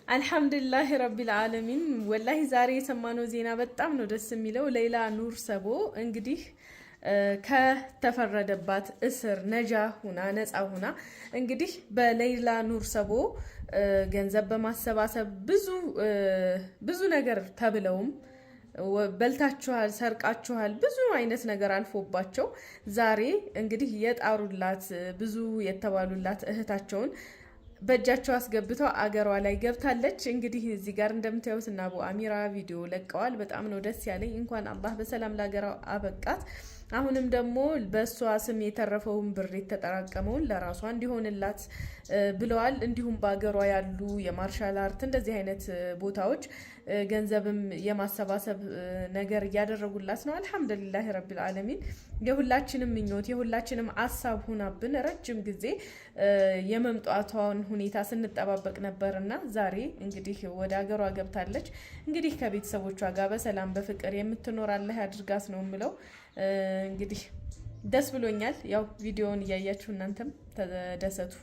الحمد لله رب العالمين። والله ዛሬ የሰማነው ዜና በጣም ነው ደስ የሚለው። ሌይላ ኑር ሰቦ እንግዲህ ከተፈረደባት እስር ነጃ ሁና ነፃ ሁና እንግዲህ በሌይላ ኑር ሰቦ ገንዘብ በማሰባሰብ ብዙ ብዙ ነገር ተብለውም በልታችኋል፣ ሰርቃችኋል፣ ብዙ አይነት ነገር አልፎባቸው ዛሬ እንግዲህ የጣሩላት ብዙ የተባሉላት እህታቸውን በእጃቸው አስገብተው አገሯ ላይ ገብታለች። እንግዲህ እዚህ ጋር እንደምታዩት እና አቡ አሚራ ቪዲዮ ለቀዋል። በጣም ነው ደስ ያለኝ። እንኳን አላህ በሰላም ለሀገሯ አበቃት። አሁንም ደግሞ በእሷ ስም የተረፈውን ብር የተጠራቀመውን ለራሷ እንዲሆንላት ብለዋል። እንዲሁም በሀገሯ ያሉ የ martial art እንደዚህ አይነት ቦታዎች ገንዘብም የማሰባሰብ ነገር እያደረጉላት ነው። الحمد لله رب العالمين። የሁላችንም ምኞት የሁላችንም አሳብ ሁናብን ረጅም ጊዜ የመምጣቷን ሁኔታ ስንጠባበቅ ነበርና ዛሬ እንግዲህ ወደ ሀገሯ ገብታለች። እንግዲህ ከቤተሰቦቿ ጋር በሰላም በፍቅር የምትኖር አላህ ያድርጋት ነው የምለው። እንግዲህ ደስ ብሎኛል። ያው ቪዲዮውን እያያችሁ እናንተም ተደሰቱ።